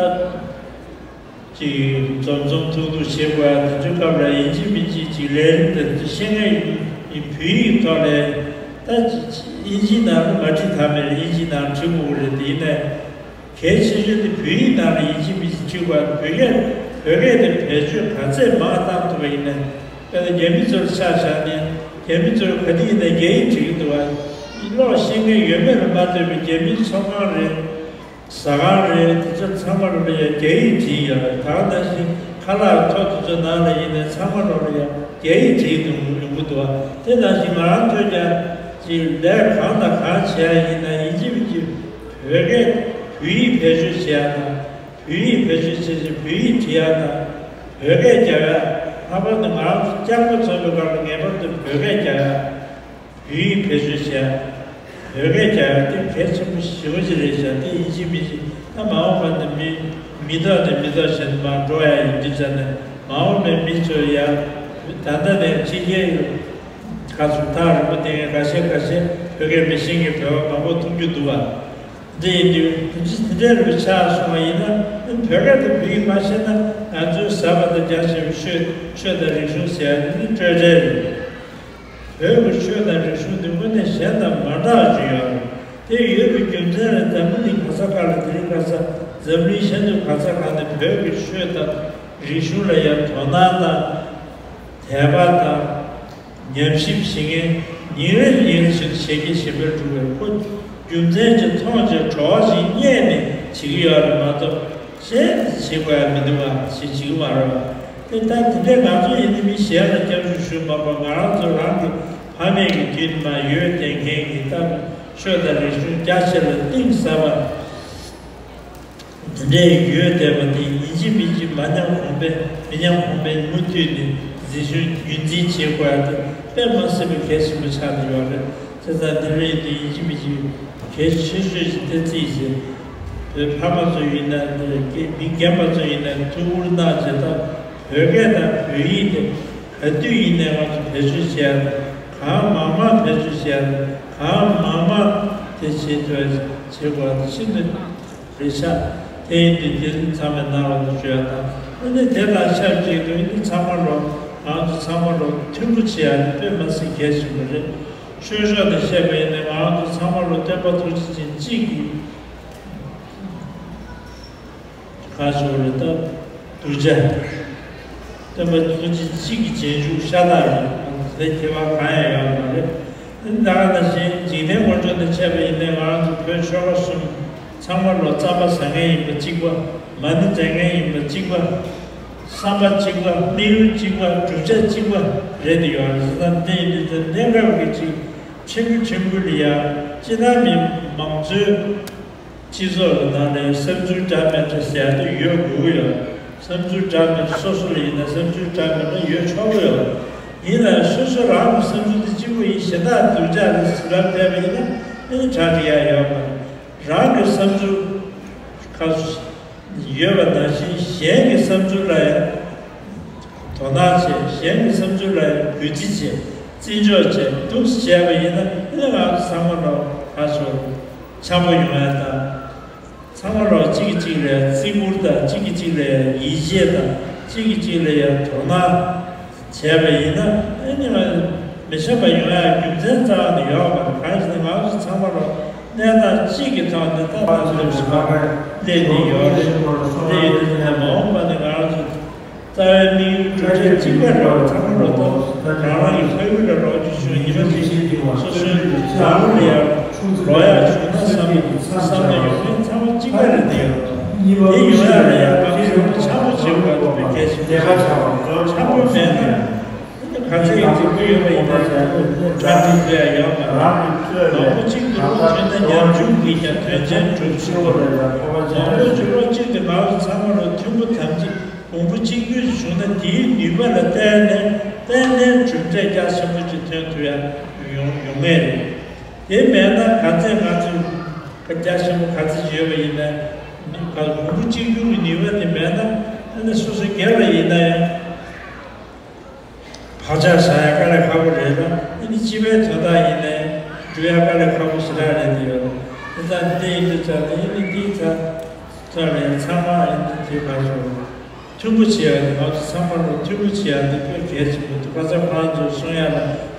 ཅིག་འཛོམས་འཛོམས་ཐུག་ཐུག་བྱེད་དགོས་ཡ་དེ་ཚོའི་སྐབས་ལ་ཡིན་གཅིག་མིན་གཅིག་ཅིག་ལས་རིམ་དེ་ཚོ་ཤེས་མཁན་ཡིན་བོད་ཡིག་ཐོག་ལ་ད་ཅིག་དབྱིན་ཇིའི་ནང་ལ་མ་བྲིས་ཐབས་མེད་རེད། དབྱིན་ཇིའི་ནང་བྲིས་དགོས་ཀྱི་རེད། དེ་ཡིན་ནའི། གལ་ཆེ་ཤོས་དེ་བོད་ཡིག་ནང་ལ་ཡིན་གཅིག་མིན་གཅིག་བྲིས་དགོས། བོད་སྐད་ བོད་སྐད་དེ་བེད་སྤྱོད་ག་ཚད་མང་བཏང་ཐུབ་པ་ཡིན་ན། དཔེར་ན་རྒྱ་མི་ཚོར་ཆ་བཞག་ནས་རྒྱ་མི་ཚོར་ག་དུས་ཡིན་ན་རྒྱ་ཡིག་བྲིས་ཀྱི་འདུག་བ། ཀློག་ཤེས་མཁན་ཡོད་མེད་ལ་མ་ལྟོས་པའི་རྒྱ་མིའི་ཚོང་ཁང་རེད། ཟ་ཁང་རེད། དེ་ཚོ་ཚང་མ་ལོག་ལ་ཡང་རྒྱ་ཡིག་བྲིས་ཡོད་རེད། ད་ག་ནང་བཞིན་ཁ་ལག་ཐོག་དེ་ཚོ་ནང་ལ་ཡིན་ན་ཚང་མ་ལོག་ལ་ཡང་རྒྱ་ཡིག་བྲིས་འདུག་ཡོང་གི་འདུག་བ། དེ་ནང་བཞིན་ང་རང་ཚོས་ཀྱང་ཅིག་ལས་གང་དང་གང་བྱེད་ཡ་ཡིན་ན་ཡིན་གཅིག་མིན་གཅིག་བོད་སྐད་བོད་ཡིག་བེད་སྤྱོད་བྱེད་ཡ་དང་། བོད་ཡིག་བེད་སྤྱོད་བྱས་ཏེ་བོད་ཡིག་བྲིས་ཡ་དང་། བོད་སྐད་རྒྱབ་ཡ། ལྷག་པར་དུ་ང་རང་ཚོ་སྐྱག་པ་ཚོ་གི་སྐབས་ལ་ངེས་པར་དུ་བོད་སྐད་རྒྱབ་ཡ། བོད་ཡིག་བེད་སྤྱོད་བྱས། བོད་སྐད་རྒྱག་ཡ་དེ་གལ་ཆེན་པོ་ཞེ་པོ་ཅིག་རེད་ཤག་དེ་ཡིན་གཅིག་མིན་གཅིག་ད་མ་འོངས་པ་ནས་མི་མི་ཐོག་ནས་མི་ཐོག་བྱས་ནས་མར་འགྲོ་ཡ་ཡིན་དུས་ཙང་ནས་མ་འོངས་པའི་མི་ཚོ་ཡ་ད་ལྟ་ནས་ཕྱི་རྒྱལ་ཁ་ཚུར་ཐག་རིང་པོ་བསྡད་མཁན་ཁ་ཤས་ཁ་ཤས་བོད་སྐད་མི་ཤེས་མཁན་བོད་པ་མང་པོ་མཐོང་རྒྱུ་འདུག་བ། འདི་ཡིན་དུས་དེ་འདྲ་དེ་འདྲའི་རིགས་ཆགས་སོང་བ་ཡིན་ན་བོད་སྐད་དང་བོད་ཡིག་མ་ཤེས་ན་ང་ཚོའི་ཟབ་པ་དང་རྒྱ་ཆེ་བའི་ཆོས་ཆོས་དང་རིག་གཞུང་ཟེར་ཡ་འདི་ནི་སྤྲོས་བྲལ་རེད། བོད་ཀྱི་ཆོས་དང་རིག་གཞུང་འདི་དངོས་གནས་གཞན་དང་མ་འདྲ་བ་ཅིག་ཡོད་རེད། དེ་ཡོད་པའི་རྒྱུ་མཚན་ལ་འཛམ་གླིང་ག་ས་ག་ལ་དེ་རིང་ཁ་སང་འཛམ་གླིང་ཤར་ནུབ་ག་ས་ག་ནས་བོད་ཀྱི་ཆོས་དང་རིག་གཞུང་ལ་ཡང་དོ་སྣང་དང་དད་པ་དང་ཉམས་ཞིབ་བྱེད་མཁན་ཉིན་རེ་ཉིན་རེ་བཞིན་དུ་ཞལ་གྱིས་བཞེས་པར་འགྲོ་བའི་ཁོ་རྒྱུ་མཚན་ཅིག་མཐོང་ཅིག་གྲོགས་ཅིག་རྙེད་ནས་བྱེད་ཀྱི་ཡོད་རེད་མ་གཏོགས། གཞན་བྱེད་དགོས་ཡ་མི་འདུག་བ་ཞེས་བྱེད་ཀྱི་མ་རེད་བ། དེ་ལྟར་དེ་འདྲའི་ང་ཚོ་ཡིན་ན་མི་གཞན་ལ་སྐྱབས་འཇུག་ཞུ་མ་དགོས། ང་རང་ཚོ་རང་གི་ཕ་མེས་ཀྱི་དུས་ནས་མར་ཡོད་བསྡད་མཁན་གྱི་ལྟ་བུ་ཆོས་དང་རིག་གཞུང་རྒྱ་ཆེ་ལ་གཏིང་ཟབ་པ་དེ་འདྲའི་ཡོད་བསྡད་པ་དེ་ཡིན་གཅིག་མིན་གཅིག་མ་ཉམས་གོང་འཕེལ་མི་ཉམས་གོང་འཕེལ་མུ་མཐུད་ནས་འཛིན་སྐྱོང་རྒྱུན་འཛིན་བྱེད་དགོས་ཡ་དེ་དཔེ་མ་སྲིད་པའི་གལ་ཆེན་པོ་ཆགས་ནས་ཡོད་རེད། བྱས་ཙང་འདི་རེད་དེ་ཡིན་གཅིག་མིན་གཅིག་གལ་ཆེ་ཤོས་ཤིག་དེ་རྩིས་བྱས། བོད་ཕ་མ་ཚོ་ཡིན་ན་འདི་མི་རྒན་པ་ཚོ་ཡིན་ན་ཐུགས་ཁུར་གནང་བྱས། ད་བོད་སྐད་དང་བོད་ཡིག་དེ་ག་དུས་ཡིན་ནའི་ང་ཚོ་བེད་སྤྱོད་བྱས་ཡ་དང་། གང་མང་མང་བེད་སྤྱོད་བྱས་ཡ་དང་། གང་མང་མང་དེ་བྱེད་ཐུབ་ཡ་བྱེད་དགོས་པ་དེ་ཤིན་ཏུ་རེད་ཤག་དེ་ཡིན་དུས་དེ་ཚང་མས་གནང་རོགས་གནང་ཞུ་ཡ་དང་། ཨ་ནི་དེ་དང་ཆབས་ཅིག་ཏུ་ཨ་ནི་ཚང་མ་ལོ་ང་ཚོ་ཚང་མ་ལོ་མཐུན་པོ་བྱེད་ཡ་དེ་དཔེ་མ་སྲིད་གལ་ཆེན་པོ་རེད། ཆོས་ཕྱོགས་ནས་བཤད་པ་ཡིན་ན་ང་རང་ཚོ་ཚང་མ་ལོ་སྟོན་པ་ཐུགས་རྗེ་ཅན་གཅིག་གི་ཁ་ཕྱོགས་རེད། ད་གདུལ་བྱ་སྟོན་པ་ཐུགས་རྗེ་ཅན་གཅིག་གི་རྗེས་འཇུག་ཤ་སྟག་རེད། དེ་ཁྱད་པར་གང་ཡང་ཡོད་མ་རེད། ད་ག་ནང་བཞིན་འཇིག་རྟེན་མགོན་སྐྱོབ་ནས་བཤད་པ་ཡིན་ན་ང་རང་ཚོ་བོད་ཆོལ་ཁ་གསུམ་ཚང་མ་ལོ་རྩམ་པ་ཟ་མཁན་ཡིན་པ་གཅིག་པ། མ་ཎི་འདོན་མཁན་ཡིན་པ་གཅིག་པ། བསམ་པ་གཅིག་པ། དམིགས་ཡུལ་གཅིག་པ། བསྒྲུབ་བྱ་གཅིག་པ་རེད་དེ་ཡོད་རེད། ད་འདི་ཡིན་དུས་ད་གནས་སྐབས་ཀྱི་ཅིག་ཕྲན་བུ་ཕྲན་བུ་ལ་ཡ་སྤྱི་བཏང་མི་མང་གཙོའི་སྤྱི་ཚོགས་ཀྱི་ནང་ལ་བསམ་ཚུལ་འདྲ་མི་འདྲ་ཟེར་ཡ་དེ་ཡོད་དགོས་ཀྱི་ཡོད། བསམ་ཚུལ་འདྲ་མི་འདྲ་སོ་སོ་ལ་ཡིན་ན་བསམ་ཚུལ་འདྲ་མི་འདྲ་ཡོད་ཆོག་གི་ཡོད། ཡིན་ནའང་སོ་སོ་རང་གི་བསམ་ཚུལ་དེ་གཅིག་པུ་ཡིན། གཞན་དག་སྡུག་ཅག་རེད་ཟེར་ལབ་བསྡད་པ་ཡིན་ན་ཨ་ནི་གྲ་སྒྲིག་ཡ་ཡོད་མ་རེད། རང་གི་བསམ་ཚུལ་ཁ་ཡོད་པ་ནང་བཞིན་གཞན་གྱི་བསམ་ཚུལ་ལ་ཡང་དོ་སྣང་བྱེད། གཞན་གྱི་བསམ་ཚུལ་ལ་ཡང་གུས་བརྩི་བྱེད། བརྩི་འཇོག་བྱེད། འདུག་སེ་བྱས་པ་ཡིན་ན་ཨ་ནི་ང་ཚོ་ཚང་མ་ལ་ཁ་ཕྱོགས་འཆམ་པོ་ཡོང་ཡ་དང་། ཚང་མ་ལ་གཅིག་གིས་གཅིག་ལ་ཡང་བརྩི་བཀུར་དང་། གཅིག་གིས་གཅིག་ལ་ཡང་ཡིད་ཆེས་དང་། གཅིག་གིས་གཅིག་ལ་ཡང་དོ་སྣང་བྱས་པ་ཡིན་ན་ཨ་ནི་ང་མི་འཆམ་པ་ཡོང་ཡ་རྒྱུ་མཚན་རྩ་བ་ནས་ཡོད་མ་རེད། གང་ཡིན་ཟེར་ན་ང་ཚོ་ཚང་མ་ལ་གནས་སྟངས་གཅིག་གི་ཐོག་ནས་ད་ང་ཚོ་ལ་བཞིན་པ་སླེབས་ནས་ཡོད་རེད། སླེབས་ཡོད་དུས་ནས་མ་འོངས་པ་ནས་ང་རང་ཚོ་རྩ་བའི་དམིགས་ཡུལ་གྲུབ་འབྲས་གཅིག་པ་འདྲ་བ་ཚང་མ་ལོ་ཏོག་རང་རང་གི་ཕ་ཡུལ་ལ་ལོག་རྒྱུ་བྱུང་ཡིན་པ་དེ་སོ་སོའི་ལམ་ལ་ཡང་ལོག་ཡག་བྱུང་ན་བསམ་བསམ་ན་ཡོང་མཁན་ཚང་མ་གཅིག་པ་རེད། དེ་ཡོད་དེ་ཡོང་ཡག་ལ་ཡང་བསམ་བློ་ཆེན་པོ་བྱེད་དགོས་པ་དེ་གལ་ཆེན་པོ་ཆེན་པོ་མེད་ན། ག་ཚད་ཀྱི་སྡིག་པ་ཡོད་པ་ཡིན་ན་ཡང་དགྲ་དེ་ཚོ་ཡང་ཡོད་མ་རེད། མང་པོ་གཅིག་ཏུ་ལོག་ཐོན་ན་ཉམ་ཆུང་གིས་ཀྱང་དོན་ཆེན་སྒྲུབ་ཚུལ། མང་པོ་གཅིག་ལོག་གཅིག་ཏུ་ང་ཚོ་ཚང་མ་ལ་མཐུན་པོ་དམ་ཚིག་གོང་བུ་གཅིག་གྱུར་བྱུང་ན་དེའི་ནུས་པ་ལ་བརྟེན་ནས་ཏན་ཏན་གྲུབ་འབྲས་རྒྱ་ཆེན་པོ་ཅིག་ཐོན་ཐུབ་ཡ་ཡོང་ཡོང་ངེས་རེད། དེ་མེད་ན་ག་ཚད་ང་ཚོས་རྒྱ་ཆེན་པོ་ག་ཚད་ཅིག་ཡོད་པ་ཡིན་ན་གོང་བུ་གཅིག་གྱུར་གྱི་ནུས་པ་དེ་མེད་ན་ཨ་ནི་སོ་སོ་སྒེར་ལ་ཡིན་ན་ཡང་། བག་ཆགས་བཞག་ཡ་དཀའ་ལས་ཁག་པོ་རེད་ལ། ཨ་ནི་སྤྱི་པའི་དོན་དག་ཡིན་ནའི་འགྲུབ་ཡ་དཀའ་ལས་ཁག་པོ་ཞེ་དྲག་རེད་དེ་ཡོད། དེ་ཙང་འདི་ཡིན་དུས་ཙང་ནས་ཨ་ནི་འདིའི་ཚ་ཚ་རེད། ཚང་མ་ཨ་ནི་དེ་ག་སོ་མཐུན་པོ་བྱེད་ཡ་དེ་ང་ཚོ་ཚང་མ་ལ་མཐུན་པོ་བྱེད་ཡ་འདི་དཔེ་གལ་ཆེན་པོ་འདུག་ཁ་སང་ཁོ་རང་ཚོས་གསུང་ཡ་ལ་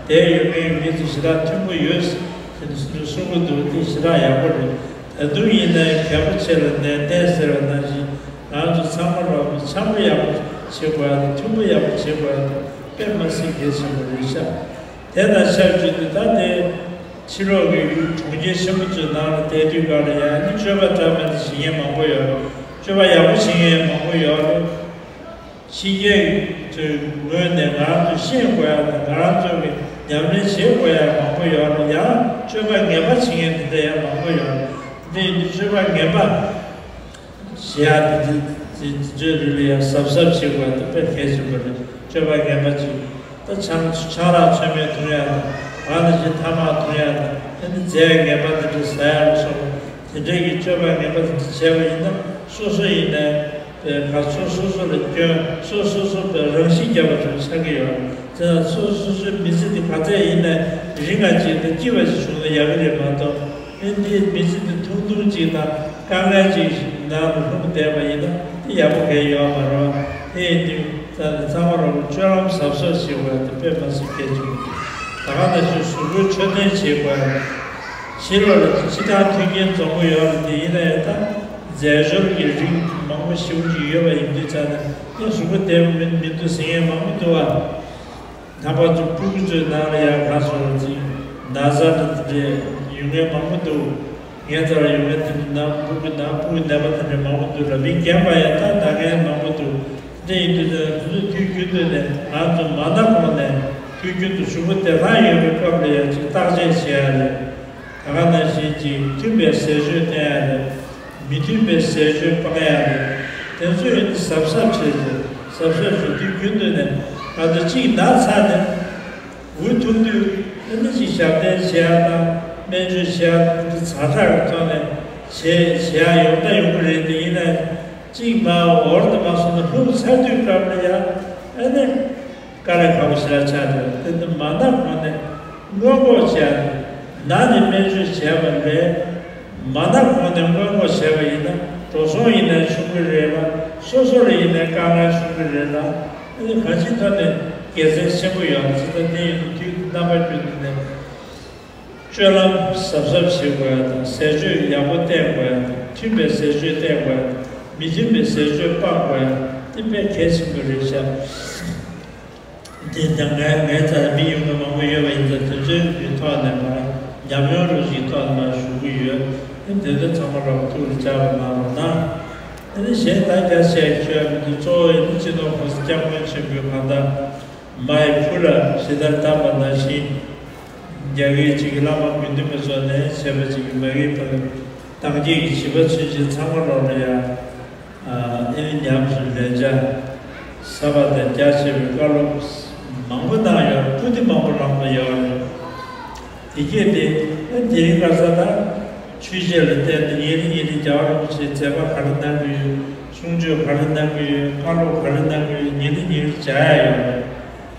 དེ་ཡོད་མཁན་མི་ཚོ་ཞེ་དྲག་མཐུན་པོ་ཡོད་ཟེར་ནས་གསུང་གི་འདུག་དེ་ཞེ་དྲག་ཡག་པོ་རེད། ད་དུང་ཡིན་ནའི་གལ་པོ་ཆེ་ལ་ནན་ཏན་ཟེར་བ་ནང་བཞིན། ང་ཚོ་ཚང་མ་ལོག་གི་འཆམ་པོ་ཡག་པོ་བྱེད་དགོས་ཡ་དང་མཐུན་པོ་ཡག་པོ་བྱེད་དགོས་ཡ་དང་དཔེ་མ་སྲིད་གལ་ཆེན་པོ་རེད་ཤག་དེ་དང་ཆབས་ཅིག་ཏུ་ད་དེ་ཕྱི་ལོགས་ཀྱི་གྲོང་ཁྱེར་ཆེན་པོ་ཚོའི་ནང་ལ་བསྡད་དུས་སྒང་ལ་ཡང་ནི་སྤྱོད་པ་འདྲ་མིན་འདྲ་བྱེད་མཁན་མང་པོ་ཡོད་རེད། སྤྱོད་པ་ཡག་པོ་བྱེད་མཁན་མང་པོ་ཡོད་རེད། ཕྱི་རྒྱལ་ཚོའི་ངོས་ནས་ང་རང་ཚོ་ཤེས་དགོས་ཡ་དང་ང་རང་ཚོ་གི་ཉམས་ལེན་བྱེད་དགོས་ཡ་མང་པོ་ཡོད་རེད། ཡང་སྤྱོད་པ་ངན་པ་བྱེད་མཁན་དེ་འདྲ་ཡང་མང་པོ་ཡོད་རེད། འདི་ཡིན་དུས་སྤྱོད་པ་ངན་པ་བྱེད་ཡ་དེ་དེ་དེ་ཚོའི་རིགས་ལ་ཡང་གཟབ་གཟབ་བྱེད་དགོས་ཡ་དེ་དཔེ་གལ་ཆེན་པོ་རེད། སྤྱོད་པ་ངན་པ་ཅིག་ད་ཆང་ཆང་རག་ཚོད་མེད་འཐུང་ཡ་དང་། རང་ལ་ཞིག་ཐ་མག་འཐུང་ཡ་དང་། ཨ་ནི་རྫས་ངན་པ་དེ་འདྲ་ཟ་ཡ་ལ་སོགས་པ་དེ་འདྲའི་གི་སྤྱོད་པ་ངན་པ་དེ་འདྲ་བྱས་པ་ཡིན་ན་སོ་སོ་ཡིན་ནའི་པའི་ཁ་སོ་སོ་སོ་ལ་སྐྱོན། སོ་སོ་སོ་པའི་རང་ཤི་རྒྱབ་པ་ཚོ་ཆགས་ཀྱི་ཡོད། དེ་ན་སོ་སོ་སོའི་མི་ཚེ་འདི་ག་ཚད་ཡིན་ནའི་རིང་ང་ཅིག་དང་སྐྱིད་པ་ཞིག་བྱུང་ན་ཡག་གི་རེད་མ་གཏོགས། ཨེ་འདིའི་མི་ཚེ་འདི་ཐུང་ཐུང་ཅིག་དང་དཀའ་ངལ་ཅིག་ནང་དུ་ལྷུང་བསྡད་པ་ཡིན་ན་དེ་ཡག་པོ་གང་ཡོད་མ་རེད། དེ་ཡིན་དུས་ད་ནི་ཚང་མ་རང་གི་སྤྱོད་ལམ་གཟབ་གཟབ་བྱེད་དགོས་ཡ་དེ་དཔེ་མ་སྲིད་གལ་ཆེན་པོ་རེད། ད་ག་ནང་བཞིན་གཟུགས་པོའི་འཕྲོད་བསྟེན་བྱེད་དགོས་ཡ། ཕྱི་ལོགས་ལ་སྤྱིར་བཏང་མཐུན་རྐྱེན་འཛོམས་པོ་ཡོད་རེད། དེ་ཡིན་ན་ཡང་ད་རྫས་སྦྱོར་གྱི་རིགས་མང་པོ་ཞེ་པོ་ཅིག་ཡོད་པ་ཡིན་དུས་ཙང་ནས་ངས་གཟུགས་པོ་བདེ་པོ་མི་མི་འདུག་ཟེར་མཁན་མང་པོ་འདུག་བ། ད་བར་དུ་སྤུ་གུ་ཚོའི་ནང་ལ་ཡང་གང་སོང་ཅིག་ན་ཚ་འདྲ་དེ་འདྲས་ཡོང་མཁན་མང་པོ་འདུག་ངའི་རྩ་ལ་ཡོང་མཁན་དེ་འདྲ་ནང་སྤུ་གུ་ནང་སྤུ་གུ་ནད་པ་དེ་འདྲས་མང་པོ་འདུག་ལ། མི་རྒན་པ་ཡང་ད་ན་མཁན་མང་པོ་འདུག་དེ་འདྲ་ཡིན་དུས་ཙང་དུས་རྒྱུན་དུ་ནས་ང་ཚོ་མ་ན་གོང་ནས་དུས་རྒྱུན་དུ་གཟུགས་པོ་བདེ་ཐང་ཡོད་པའི་སྐབས་ལ་ཡང་ཅིག་བརྟག་དཔྱད་བྱེད་ཡ་རེད། ད་ག་ནང་བཞིན་གྱི་མཐུན་པའི་ཟས་སྤྱོད་བསྟེན་ཡ་རེད། མི་མཐུན་པའི་ཟས་སྤྱོད་སྤང་ཡ་རེད། དེ་ཚོ་ཡིན་ན་གཟབ་གཟབ་བྱས་ཏེ་གཟབ་གཟབ་བྱས་དུས་རྒྱུན་དུ་ནས་ང་ཚོ་གཅིག་ན་ཚ་ནས་འུ་ཐུག་དུས་ཨ་ནི་ཅིག་ཞབས་བརྟན་བྱེད་ཡ་དང་སྨན་བཅོས་བྱེད་ཡ་དང་འདི་ཛ་དྲག་གི་ཐོག་ནས་བྱེད་བྱེད་ཡ་ཡོང་ད་ཡོང་གི་རེད། དེ་ཡིན་ན་གཅིག་མ་འོར་དུ་མ་སོང་ན་ལྷུང་ཚར་དུས་སྐབས་ལ་ཡ་ཨ་ནི། དཀའ་ལས་ཁག་པོ་ཞེ་དྲག་ཆགས་འདུག་དེ་ནི་མ་ན་གོང་ནས་སྔོན་འགོག་བྱས་ནས་ན་ནས་སྨན་བཅོས་བྱས་པ་ལས་མ་ན་གོང་ནས་སྔོན་འགོག་བྱས་པ་ཡིན་ན་འགྲོ་སོང་ཡིན་ནའི་ཆུང་གི་རེད་ལ། སོ་སོ་ལ་ཡིན་ནའི་དཀའ་ངལ་ཆུང་གི་རེད་ལ། ཨ་ནི་གང་ཅིའི་ཐོག་ནས་དགེ་མཚན་ཆེན་པོ་ཡོད་ཟེར། ད་དེ་ཡིན་དུས་དུས་རྣམ་པ་ཀུན་ཏུ་ནས་སྤྱོད་ལམ་གཟབ་གཟབ་བྱེད་དགོས་ཡ་དང་ཟས་སྤྱོད་ཡག་པོ་བསྟེན་དགོས་ཡ་དང་མཐུན་པའི་ཟས་སྤྱོད་བསྟེན་དགོས་ཡ་དང་མི་མཐུན་པའི་ཟས་སྤྱོད་སྤང་དགོས་ཡ་དེ་དཔེ་གལ་ཆེན་པོ་རེད་ཤག་དེ་ད་ངའི་ངའི་རྩ་ལ་མི་ཡོང་མཁན་མང་པོ་ཡོད་པ་ཡིན་ཙང་། དེ་ཚོའི་གི་ཐོག་ནས་མར་ཉམས་མྱོང་རང་བཞིན་ཐོག་ནས་མར་ཞུ་གི་ཡོད། དེ་འདི་ཚོ་ཚང་མ་ལ་ཐུགས་ལ་འཇགས་པ་གནང་རོགས་གནང་། དེ་ནས་གཞན་ད་རྒྱ་ཆེ་ཤོས་མི་འདུག་གཙོ་བོ་ཡིན་ན་སྤྱི་ནོར་༸གོང་ས་༸སྐྱབས་མགོན་ཆེན་པོས་གང་ལྟར་མ་ཡི་བུ་ལ་ཇི་ལྟར་བསྟན་པ་ནང་བཞིན། རྒྱ་གར་གཅིག་གི་བླ་མ་དགེ་འདུན་པ་ཚོ་ནས་བྱས་པ་གཅིག་གི་མ་གི་བར་དུ་བདག་བསྐྱེད་ཀྱི་བྱིས་པ་ཚུན་ཆད་ཚང་མ་ལོག་ལ་ཡ། ཨ་ཨེ་ནི་ཉམས་སུ་ལེན་བྱ་ཟབ་པ་དང་རྒྱ་ཆེ་བའི་བཀའ་སློབ་མང་པོ་གནང་ཡོད། སྐུ་དེ་མང་པོ་བླངས་པ་ཡོད་རེད། དེ་སྐད་དེ་ཨེ་དེ་རིང་ཁ་སང་ད་ཆོས་བཤད་ལ་བརྟེན་ཏེ་ཉིན་རེ་ཉིན་རེ་རྒྱལ་བ་རིན་པོ་ཆེས་མཛད་པ་ག་རེ་གནང་གི་ཡོད། གསུང་ཆོས་ག་རེ་གནང་གི་ཡོད། བཀའ་སློབ་ག་རེ་གནང་གི་ཡོད། ཉིན་རེ་ཉིན་རེ་མཇལ་ཡ་ཡོད་རེད།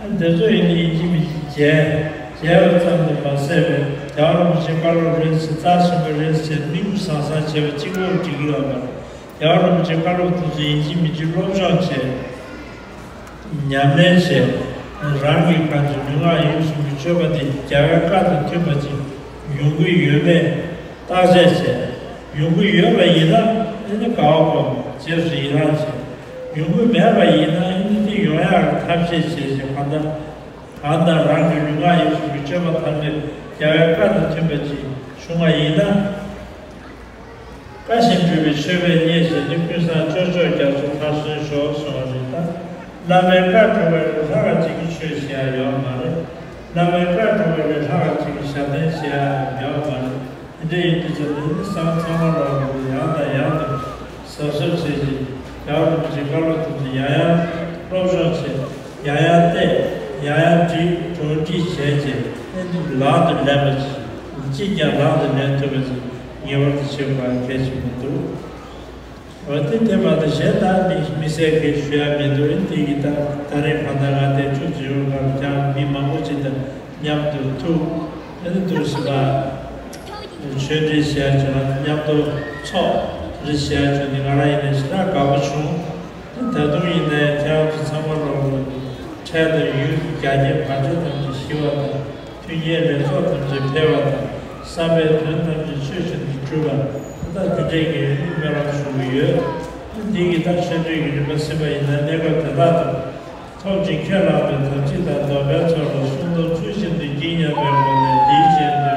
ཨ་འདི་ཚོ་ཡིན་ན་ཡིན་གཅིག་མིན་གཅིག་མཇལ། མཇལ་བ་ཙམ་དུ་མ་ཟད་པའི་རྒྱལ་བ་རིན་པོ་ཆེའི་བཀའ་སློབ་རེད་ཟེར། རྩ་ཆེན་པོ་རེད་ཟེར་མིག་དཔེ་བཟང་བཟང་བྱས་པ་གཅིག་པོ་འགྲིག་གི་ཡོད་མ་རེད། རྒྱལ་བ་རིན་པོ་ཆེའི་བཀའ་སློབ་དེ་ཚོ་ཡིན་གཅིག་མིན་གཅིག་སློབ་སྦྱོང་བྱས། ཉམས་ལེན་བྱས། རང་གི་གང་ཅི་ལུས་ངག་ཡིད་གསུམ་གྱི་སྤྱོད་པ་དེ་རྒྱལ་བའི་བཀའ་དང་མཐུན་པ་ཅིག་ཡོང་གི་ཡོད་མེད་བརྟག་དཔྱད་བྱས། ཡོང་གི་ཡོད་པ་ཡིན་ན་ཨེ་ནི་དགའ་བ་སྒོམ། རྗེས་སུ་ཡི་རང་བྱེད། ཡོང་གི་མེད་པ་ཡིན་ན་ཨེ་ནི་དེ་ཡོང་ཡག་གི་ཐབས་ཤེས་བྱེད་ཅིག་གང་ལྟར་གང་ལྟར་རང་གི་ལུས་ངག་ཡིད་གསུམ་གྱི་སྤྱོད་པ་ཐམས་ཅད་རྒྱལ་བའི་བཀའ་དང་མཐུན་པ་ཅིག་བྱུང་བ་ཡིན་ན། བཀའ་བཞིན་སྒྲུབ་པའི་མཆོད་པའི་བརྙེས་བྱས་ནས། ཀུན་བཟང་སྐྱབས་མཆོག་རྒྱ་མཚོ་མཐར་སོན་ཤོག་གསུངས་པ་རེད། ད་བླ་མའི་བཀའ་སྒྲུབ་པ་ལས་ལྷག་ག་ཅིག་གི་ཆོས་བྱེད་ཡ་ཡོད་མ་རེད། བླ་མའི་བཀའ་སྒྲུབ་པ་ལས་ལྷག་ག་ཅིག་གི་ཞབས་བརྟན་བྱེད་ཡ་ཡོད་མ་རེད། དེ་འདྲ་ཡིན་དུས་ཙམ་ནས་ནི་སང་ཚང་མ་ལོག་གི་ཡང་དང་ཡང་དུ་གཟབ་གཟབ་བྱེད་ཅིང་། རྒྱལ་བ་རིན་པོ་ཆེའི་བཀའ་སློབ་དེ་ཚོ་ཡང་ཡང་སློབ་སྦྱོང་བྱེད། ཡང་ཡང་བལྟས། ཡང་ཡང་འདྲི་དྲུང་འདྲི་བྱས་རྗེས་ཨེ་འདི་ལག་ཏུ་ལེན་པ་ཅིག་ཅིས་ཀྱང་ལག་ཏུ་ལེན་ཐུབ་པ་ཅིག་ངེས་པར་དུ་བྱེད་དགོས་པ་གལ་ཆེན་པོ་འདུག་འོ་དེ་དེ་མ་གཏོགས་གཞན་དག་མི་མི་སེར་གྱིས་ཞུ་ཡ་མི་འདུག་ཨེ་འདི་ཡི་ད་ད་རེས་གང་ལྟར་ང་དེ་ཆུ་འཛུལ་ཡོང་སྐབས་ཀྱང་མི་མང་པོ་ཅིག་དང་མཉམ་དུ་ཐུག་ཨེ་འདི་འདུག་ཟེར་བ། ཆོས་འབྲེལ་བྱས་བྱུང་ན་མཉམ་དུ་ཚོགས་རེ་བྱས་བྱུང་ནས་ང་རང་ཡིན་ནའི་ཞེ་དྲག་དགའ་པོ་བྱུང་། ད་དུང་ཡིན་ནའི་ཁྱེད་རང་ཚོ་ཚང་མ་ལོག་གི་འཕྲལ་དུ་ཡུལ་རྒྱ་སྐྱེད་བར་ཆད་ཐམས་ཅད་ཞི་བ་དང་། མཐུན་རྐྱེན་ལེགས་ཚོགས་ཐམས་ཅད་འཕེལ་བ་དང་། བསམ་པའི་དོན་ཐམས་ཅད་ཆོས་བཞིན་དུ་འགྲུབ་པ། ད་དེ་འདྲའི་གི་སྨོན་ལམ་ཞུ་གི་ཡོད། འདི་གི་ད་བཤད་སྒྲོས་ཀྱི་རིམ་པ་ཟིན་པ་ཡིན་ན། གནས་སྐབས་དེ་དག་ཏུ་ཐོབ་ཅིང་ཁས་བླངས་པའི་དམ་ཚིག་དང་སྡོམ་པའི་ཚོགས་ལ་བསྲུང་སྟོབས་ཚུལ་བཞིན་དུ་བགྱིད་སྙམ་པའི་སྒོ་ནས། འདིའི་རྗེས་